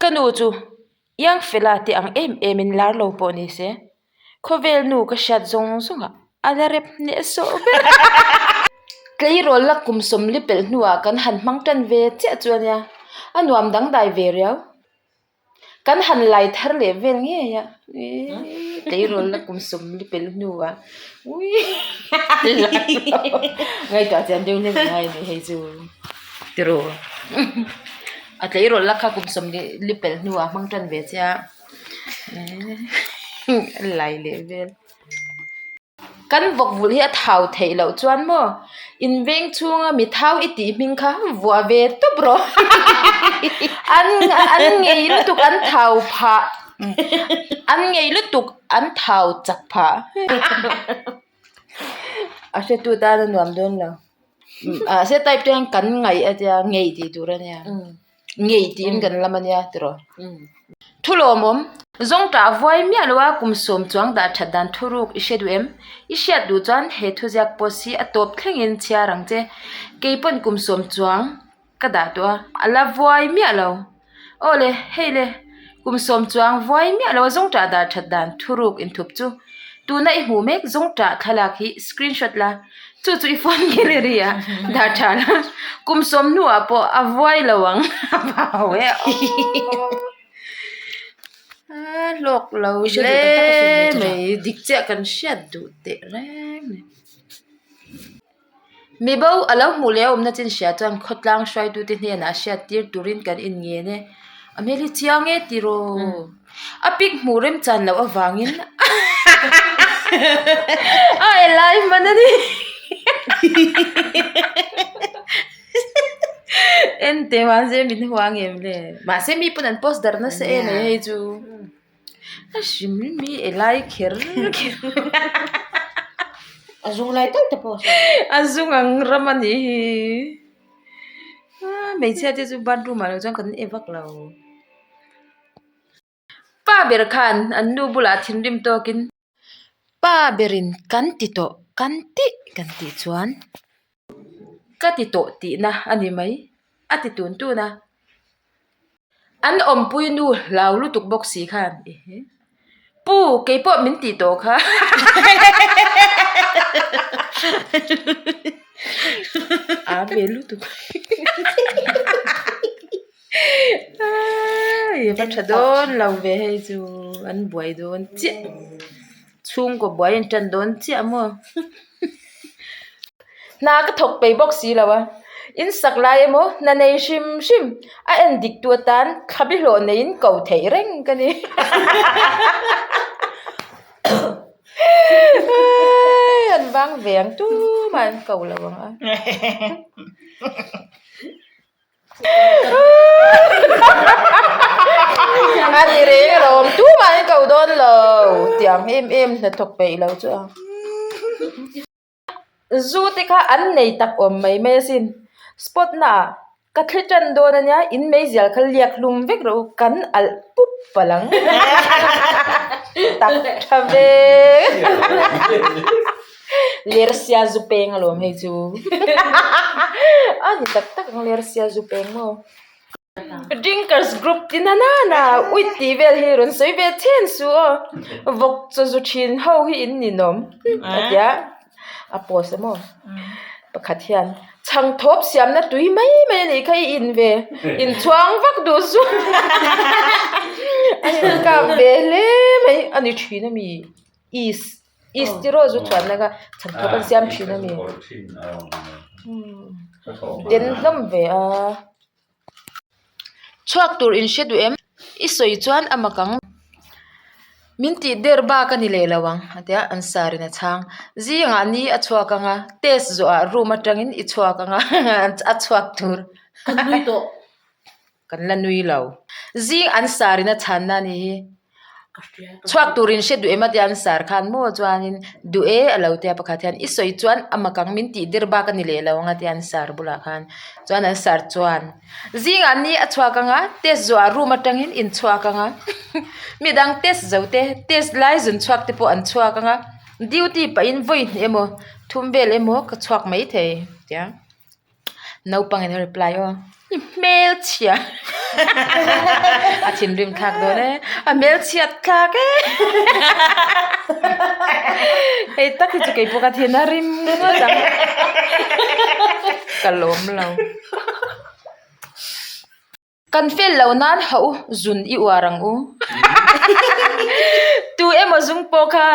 Ka nu chu Iang Fela te ang em em in lar lo pawh ni se, khawvel nu ka hriat zawng zawng ah a la rep hneh sawh ber. Tleirawl la kum sawmli pelh hnuah kan han hmang tan ve chiah chu a nia, a nuam dangdai ve riau. Kan han lai thar leh vel ngei a, tleirawl la kum sawmli pelh hnuah ngaihtuah chian deuh hlek ngai a ni hei chu tiraw a tleirawl la kha kum sawmli pelh hnuah hmang tan ve che a lai leh vel. Kan vawk vulh hi a thau theih loh chuan maw in veng chhunga mi thau i tih hming kha vuah ve tawp rawh an an ngei lutuk an thau phah an ngei lutuk an thau chak phah a hretu tan a nuam dawn lo mahse type te hian kan ngaih a tia ngei tih tur a nia. Ngei tiin kan lam a nia tiraw. Thu lawmawm, Zawngṭah vuai miah lo a kum sawm chuang dah ṭhat dan thuruk i hre duh em? I hriat duh chuan he thuziak post hi a tawp thlengin chhiar ang che. Kei pawn kum sawm chuang ka dah tawh a, a la vuai miah lo. Aw le, hei le, kum sawm chuang vuai miah lo a zawngṭah dah ṭhat dan thuruk inthup chu tuna i hmuh mek zawngṭah thlalak hi screenshot la. Chu chu i phone gallery ah dah tha la, kum sawm hnuah pawh a vuai lo ang a vau e aw. A hlawk lo hle mai dik chiah kan hriat duh teh reng a ni. Mibo a lo hmuh leh a awmna chin hria chuan khawtlang hruaitute hnenah hriat tir turin kan inngen e. A hmel hi chiang e tiraw. A pic hmuh remchan loh avangin a elai hman a ni. En teh mahse min hua ngem le. Mahse mi pawn an post darh nasa em mai hei chu. A hrim hrim hi elai kher kher. A zung lai tal te pawh. A zung ang ram a nih hi. Hmeichhia te chu bathroom ah lo chuan kan e vak lo. Pa ber khan an nu bulah thinrim tawkin pa berin kan ti tawh kan tih kan tih chuan ka ti tawh tihna a ni mai a ti tun tun a. An awmpui nu hlau lutuk bawk si khan ehe pu kei pawh min tih tawh kha a ve lutuk Ai va tha dawn lo ve hei chu an buai dawn chiah chhungkaw buai an tan dawn chiah maw hna ka thawk peih bawk si lo a in sak lai emaw hna nei hrim hrim a en dik tu atan thlabi hlawh neiin ko theih reng ka ni an vang ve ang tumah an ko lo ang a. A ni reng a lawm tumah an ko dawn lo tiang em em hnathawk peih lo chu a zu te kha an nei tak awm mai mai asin spot na ah ka thli tan dawn ania in meizial kha liak hlum vek rawh u kan alh pup palh ang tak tha ve. Lersia zu peng alawm hei chu a ni tak tak ang lersia zu peng maw drinkers group ti na nana uit tih vel hi rawn sawi ve chhen suh aw vawk chaw zu thin ho hi in ninawm a tia a post a maw pakhat hian chhang thawp siamna tui mai mai a nih kha i in ve inchhuang vak duh suh a inkap ve hle mai a ni thin a mi is. Is tiraw zu chuanna kha chhan thawk an siam thin a ni. Den hlawm ve a. Chhuak tur in hre duh em? I sawi chuan a mak ang. Min tih der bak a ni leh lo ang a tia an sar in a chhang. Zingah ni a chhuak ang a, test zawhah room atangin i chhuak ang a a chhuak tur. Kan nui tawh. Kan la nui lo. Zing an sar in a chhanna a ni hi. Chhuak turin hre duh em a tia an sar khan maw chuanin duh e a lo tia pakhat hian i sawi chuan a mak ang min tih der bak a ni leh lo ang a tia an sar bulah khan chuan an sar chuan zingah ni a chhuak ang a test zawhah room atangin in chhuak ang a midang test zo te test lai zun chhuak te pawh an chhuak ang a duty pahin vawi hnih emaw thum vel emaw ka chhuak maithei tia. Naupangin a reply aw i hmelchhia. A thinrim thlak dawn e, a hmelchhiat thlak e. Hei tak hi chu kei pawh ka thin a rim ngawt ang. Ka lawm lo. Kan fel lo nan hauh u, zun i uar ang u. Tu emaw zung pawh kha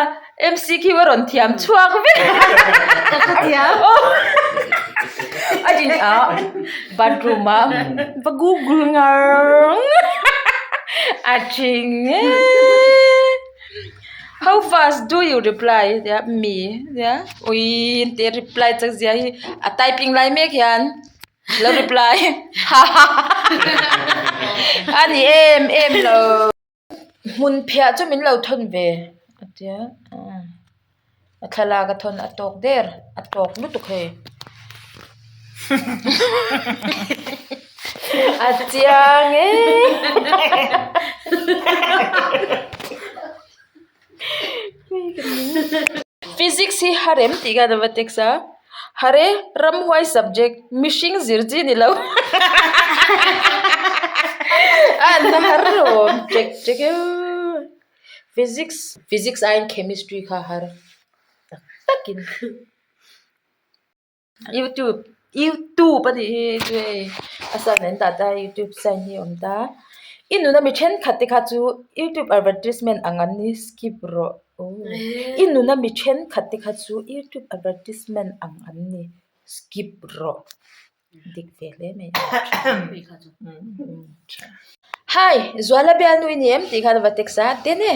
MCQ a rawn thiam chhuak vek. Ka ka thiam. A din a bathroom a va google ngar a thing e. How fast do you reply tia mi tia ui tia reply chak zia hi a typing lai mek hian. Lo reply a ni em em lo. Hmun phiah chu min lo thawn ve a tia a thlalak a thawn a tawk der a tawk lutuk hei a chiang e. Physics hi harem tih khan a va text a, hare ramhuai subject mihring zir chi ni lo a an la har awm ṭek ṭek e physics physics aiin chemistry kha a har tak takin. Youtube youtube a nih hi chu hei a sign an dah ta youtube sign hi a awm ta i nuna mi thenkhat te kha chu youtube advertisement ang an ni skip rawh aw i nuna mi thenkhat te kha chu youtube advertisement ang an ni skip rawh dik ve hle mai hi Zuala bialnu i ni em tih khan a va text a den e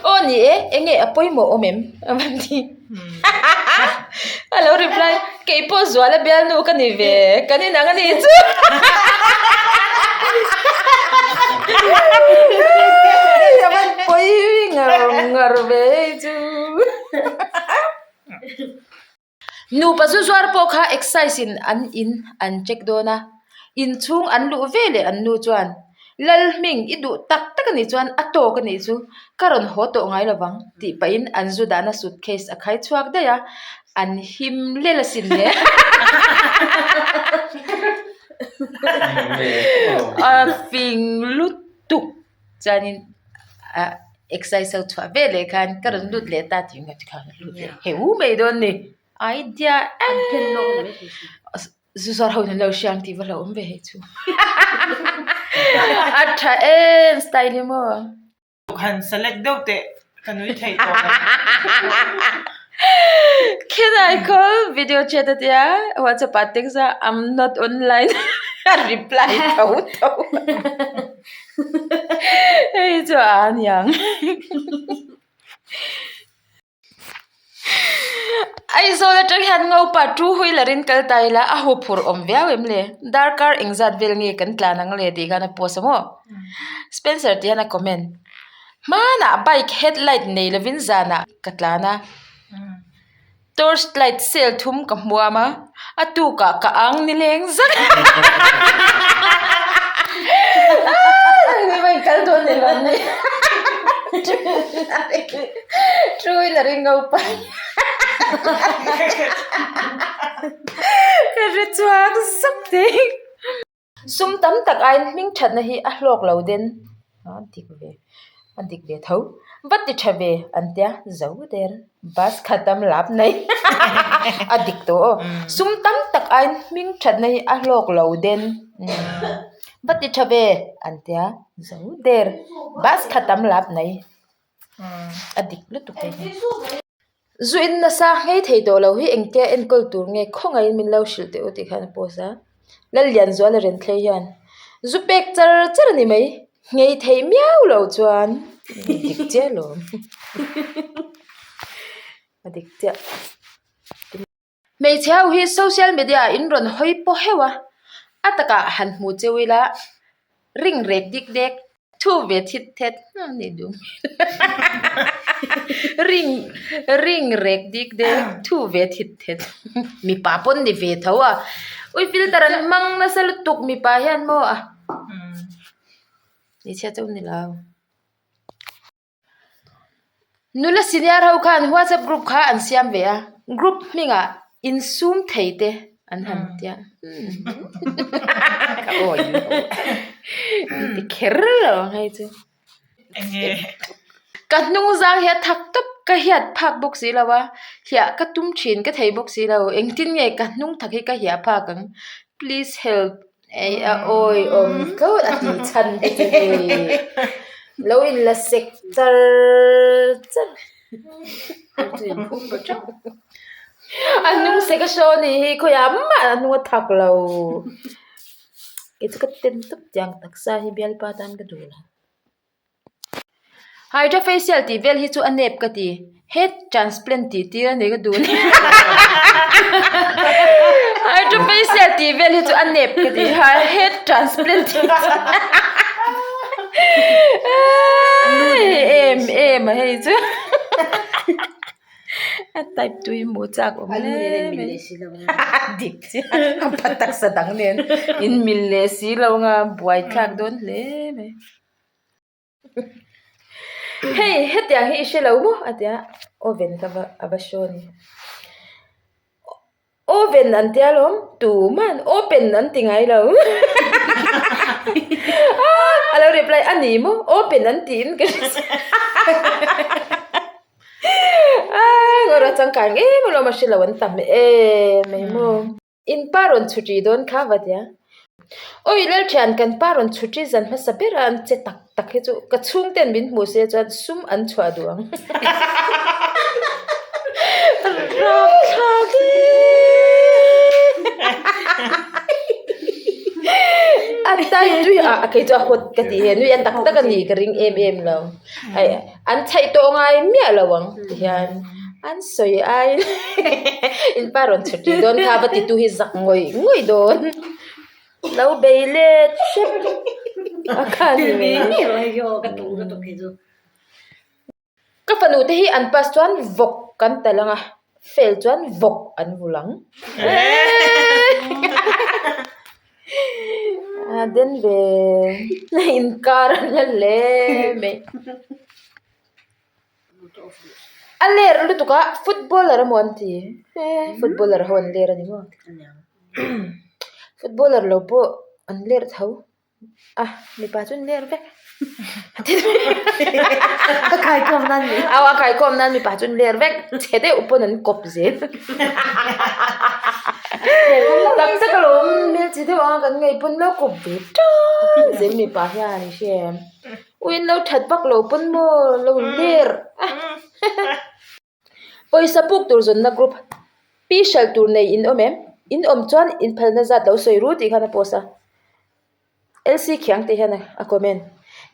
aw ni e eng nge a pawimawh awm em a va ti a lo reply kei pawh Zuala bialnu ka ni ve kan inang a nih chu a va pawi ngar ngar ve hei chu. Nupa zu zuar pawh kha excise in an in an check dawn a, inchhung an luh ve leh an nu chuan Lalhming i duh tak tak a nih chuan a tawk a nih chu ka rawn haw tawh ngai lo vang tih pahin an zu dahna suitcase a khai chhuak daih a, an him lel asin le. A fing lutuk chuanin ah exercise ho chhuah ve leh khan ka rawn lut leh ta tih ngawt khan a lut leh heu mai dawn ni idea zu zuar ho in an lo hria ang tih va hlauhawm ve hei chu a tha em style hi maw. Han select deuh teh ka nui theih tawh lo. Can I call video chat a tia WhatsApp ah text a I'm not online a reply tho tho hei chu a aniang. Aizawl atang hian ngopa two wheeler in kal ta ila a huphurh awm viau em le darkar engzat vel nge kan tlan ang le tih khan a post a maw Spencer tih hian a comment hmanah bike headlight nei lovin zanah ka tlan a torch light cell thum ka hmuam a a tukah ka ang ni leng zak Two wheeler in ngopa ka hre chhuak zak thei sum tam tak aiin hming thatna hi a hlawk lo den a dik ve a dik ve tho va ti tha ve an tia zo der bus khat am lap nei a dik tawh aw sum tam tak aiin hming thatna hi a hlawk lo den va ti tha ve an tia zo der bus khat am lap nei a dik lutuk hei hi zu in nasa nghei thei tawh lo hi engtia enkawl tur nge khawngaihin min lo hrilh teh u tih khan a post a Lallianzuala Renthlei hian zu pek char char a ni mai nghei theih miau lo chuan dik chiah alawm a dik chiah. Hmeichhe ho hi social media ah in rawn hawi pawh heuh a, a takah han hmu cheu ila ring rek dik dek thu ve thit thet a ni duh ring ring rek dik dek thu ve thit thet mipa pawn ni ve tho a ui filter an hmang nasa lutuk mipa hian maw a hmeichhia chu ni lo. Nula senior ho khan whatsapp group kha an siam ve a group hmingah insum thei te an han tia. Ti kher lo ang hei chu. Ka hnung zang hi a thak tawp ka hiat phak bawk si lo a, hiah ka tum thin ka thei bawk si lo. Engtin nge ka hnung thak hi ka hiah phak ang? Please help. Ei a awi awm tlawt a tih chhan te chu hei lo in la sek char char a hnung sek a saw anih hi khawiah mah a hnung a thak lo kei chu ka ten tawp tiang taksa hi bialpa tan ka duh lo. Hydra facial tih vel hi chu a nep ka ti. Head transplant tih tir a ni ka duh nia. Hydra facial tih vel hi chu a nep ka ti. Head transplant tih em em a hei chu. A type tui hmuh chak awm hle mai. Dik chiah a pa taksa dang nen in mil leh si lo anga buaithlak dawn hle mai. Hei hetiang hi i hre lo maw a ti a oven ka va a va show a ni oven an tia lawm tuman open an ti ngai lo a lo reply a ni maw open an tiin ka hre si a changkang em alawm a hre lo an tam em mai maw. In pa rawn chhuṭi dawn kha va tia. Awi Lalṭhian kan pa rawn chhuṭi zan hmasa ber a an che tak tak hi chu ka chhungten min hmuh se chuan sum an chhuah duh ang. Rapthlak e. A tai tui a kei chu a hawt ka tih he nui a tak tak a ni ka ring em em lo. Ai an chhaih tawh ngai miah lo ang ti hian an sawi aiin in pa rawn chhut rih dawn kha va titu hi zak ngawih ngawih dawn lo bei let hrep a kha ni mai. Ka fanu te hi an pass chuan vawk kan tal ang a fail chuan vawk an vul ang. A den ve inkar a la hle mai. A ler lutuk a footballer emaw an ti footballer ho an ler a ni maw footballer lo pawh an ler tho. A mipa chu an ler vek A kaikawm nan ni. Au a kaikawm nan mipa chu an ler vek chhe deuh pawn an kawp zel. Tak tak alawm hmelchhe deuh anga kan ngaih pawn lo kawp ve tan zel mipa hian i hria em. Ui an lo that vak lo pawn maw lo ler a. Pawisa puk tur zawnna group pi hralh tur nei in awm em? In awm chuan in phalna zat lo sawi ru tih khan a post a. LC Khiang tih hian a comment.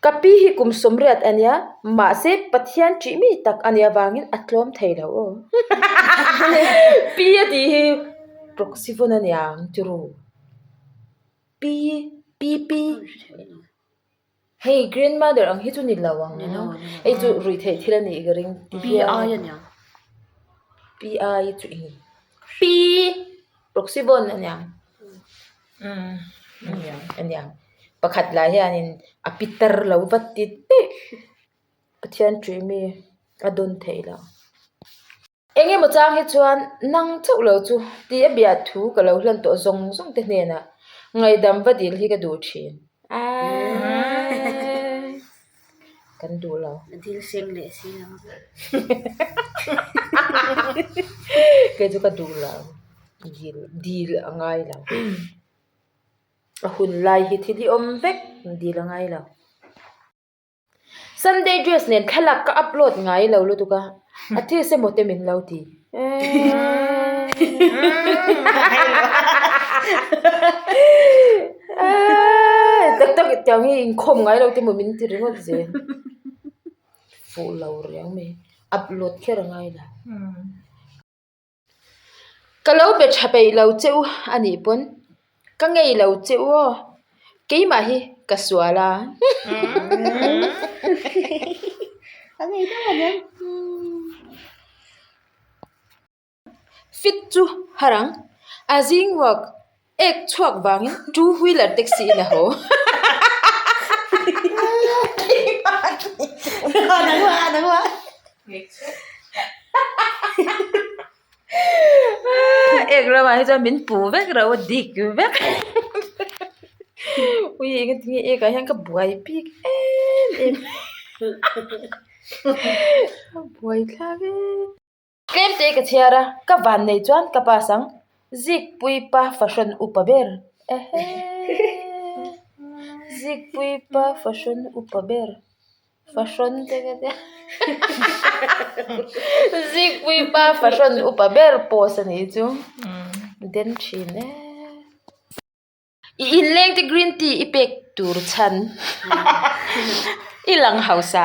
Ka pi hi kum sawmriat a nia, mahse Pathian ṭih mi tak a nih avangin a tlawm thei lo aw. Pi a tih hi proxy vawn a niang ti ru. Pi, pi pi. Hei grandmother ang hi chu ni lo ang hei chu ruih theih thil a nih ka ring Pi ai a niang Pi ai chu eng Pi proxy bond a niang a niang pakhat lah hianin a pitar lo vat ti daih Pathian ṭih mi a dawn theih loh. Eng emaw chang hi chuan nang chauh lo chu tih a biah thu ka lo hlan tawh zawng zawng te hnenah ngaihdam va dil hi ka duh thin. Aaii kan duh lo. Dil seng leh si lo. Kei chu ka duh lo. Dil dil a ngai lo. A hun lai hi thil hi awm vek dil a ngai lo. Sunday dress nen thlalak ka upload ngai lo lutuk a, a thil se maw te min lo ti. Tak tak tiang hi inkhawm ngai lo te maw min ti ringawt zel. Fuh lo riang mai, upload kher a ngai lo. Ka lo be tha peih lo che u a nih pawn ka ngei lo che u aw keimah hi ka sual a fit chu har ang a zing work Ek chhuak vangin two wheeler taxi in a haw. Ek ramah hi chuan min pu vek reuh a dik vek. Ui engatinge ek ah hian ka buai bik em em a buai thlak e. Tlem te ka chhiar a, ka van nei chuan ka pass ang, Zikpui pa fahrawn upa ber ehe Zikpui pa fahrawn upa ber fahrawn te ka tia Zikpui pa fahrawn upa ber post a nih chu den thin e. I inleng te green tea i pek tur chhan i lang hausa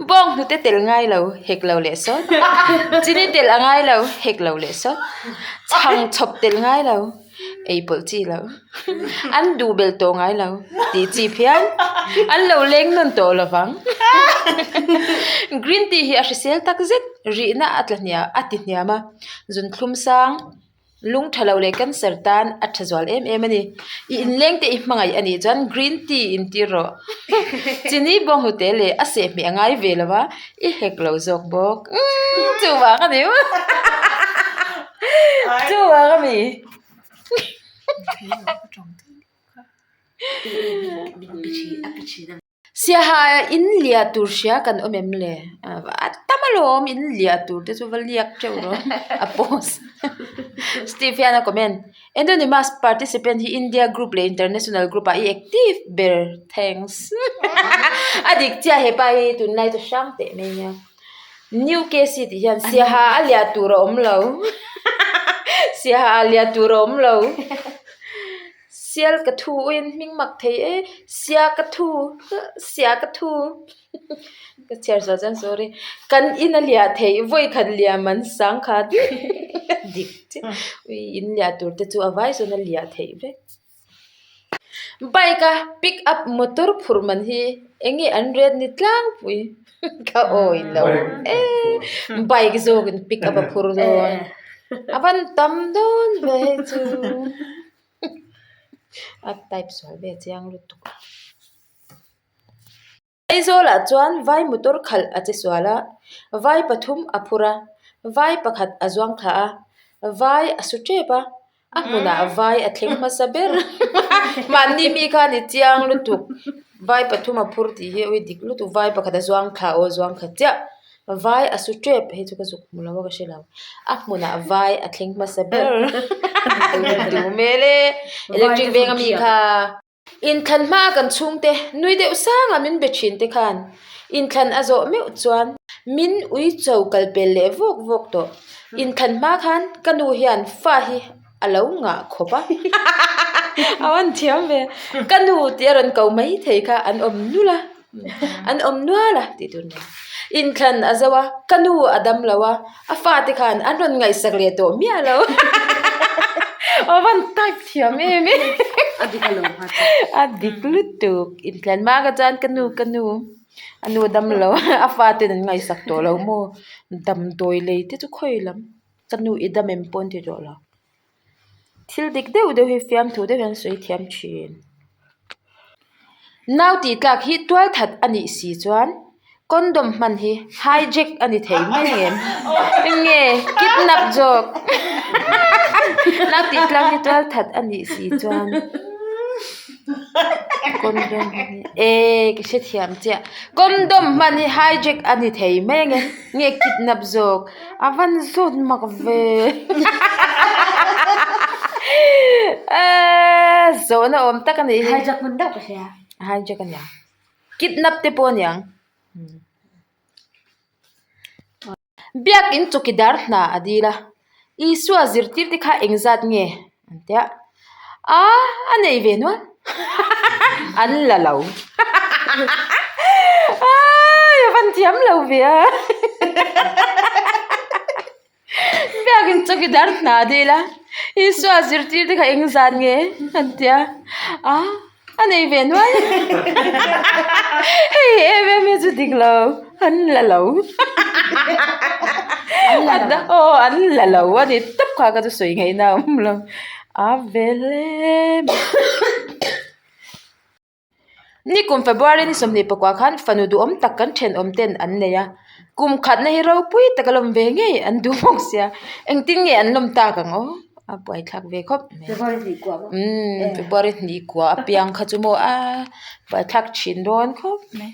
bawng hnute tel ngai lo hek lo leh sawt chini tel a ngai lo hek lo leh sawt chhang chhawp tel ngai lo ei pawlh chi lo an duh belh tawh ngai lo tih chi phian an lo leng nawn tawh lo vang green tea hi a hrisel tak zet rihna a tla hniam a ti hniam a zunthlum sang. Lung tha lo leh cancer tan a tha zual em em a ni. I inleng te i hmangaih a nih chuan green tea in tir rawh. Chini bawnghnute leh a sehhmeh a ngai ve lo a, i hek lo zawk bawk. Umm chuvang a ni chuvang a mi. Siaha in liah tur hria kan awm em le? A tam alawm in liah tur te chu va liak teuh rawh a post. Steve hian a comment, Anonymous participant hi India group leh international group ah i active ber thanks. A dik chiah hepa hi tunlai chu hrang teh mai nia. New KC tih hian siaha a liah tur a awm lo. Siaha a liah tur a awm lo. Sial ka thu uiin hming mak thei e sia ka thu sia ka thu ka chhiar sual chuan sorry kan in a liah theih vawi khat liam an sang khat dik chiah ui in liah tur te chu a vai sawn a liah theih vek bike a pick up motor phurh man hi eng nge an ret ni tlangpui ka awi lo e bike zawk in pick up a phur dawn a van tam dawn ve hei chu. A type sual ve chiang lutuk. Aizawl ah chuan vai motor khalh a che sual a, vai pathum a phur a, vai pakhat a zuang thla a, vai a su tep a, a hmunah vai a thleng hmasa ber mahni mi kha a ni chiang lutuk vai pathum a phur tih hi a dik lutuk vai pakhat a zuang thla aw zuang thla chiah. Vai a su tep hei chu ka zuk hmu lo a ka hre lo a hmunah vai a thleng hmasa ber duh hmel e electric veng ami kha inthlan hma a kan chhungte nui deuh sang a min be thin te khan inthlan a zawh meuh chuan min ui cho kal pel leh vawk vawk tawh inthlan hma khan ka nu hian fa hi a lo ngah khawp a a rawn thiam ve ka nu tih a rawn ko mai thei kha an awm nulh a. An awm nual a tih tur nia. Inthlan a zo a, ka nu a dam lo a, a fate khan an rawn ngaihsak leh tawh miah lo. Aw van type thiam em e. A dik alo nghat a. A dik lutuk. Inthlan hma kha chuan ka nu ka nu a nu a dam lo a, a fate an ngaihsak tawh lo maw. Damdawi lei te chu khawi lam ka nu i dam em pawh an ti tawh lo. Thil dik deuh deuh hi fiamthu deuh hian sawi thiam thin. Nau tih tlak hi tual that a nih si chuan condom hman hi hijack a ni thei mai ang em? Nge kidnap zawk? Nau tih tlak hi tual that a nih si chuan condom hman hi eh ka hrethiam chiah condom hman hi hijack a ni thei mai ang em? Nge kidnap zawk? A van zawt mak ve eee zawhna awm tak a nih hi. Hijack hman deuh ka hria. Hijack a nia. Kidnap te pawh a niang. Biakin chawkidar hna a dil a, Isua zirtir te kha engzat nge an tia a a nei ve nual an la lo aii a van thiam lo ve a biakin chawkidar hna a dil a Isua zirtir te kha engzat nge an tia a a nei ve nual hei em em hi chu dik lo an la lo aw an la lo a ni tawp kha ka chu sawi ngaihna a awm lo a ve hle mai nikum February ni 24 khan fanu duhawm tak kan thenawm ten an nei a kum khatna hi ropui taka lawm ve ngei an duh bawk sia engtin nge an lawm tak ang aw. A buaithlak ve khawp mai. February hnih kua maw? Umm February hnih kua apiang kha chu maw a buaithlak thin dawn khawp mai.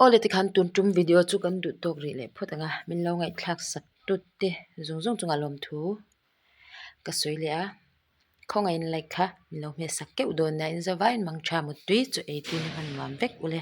Aw le tikhan tun tum video chu kan duh tawk rih leh phawt ang a, min lo ngaihthlak sak tut te zawng zawng chungah lawmthu ka sawi leh a. Khawngaihin like kha min lo hmeh sak keuh dawn nia in zavaiin mangtha muttui chu ei tui na hman nuam vek ule.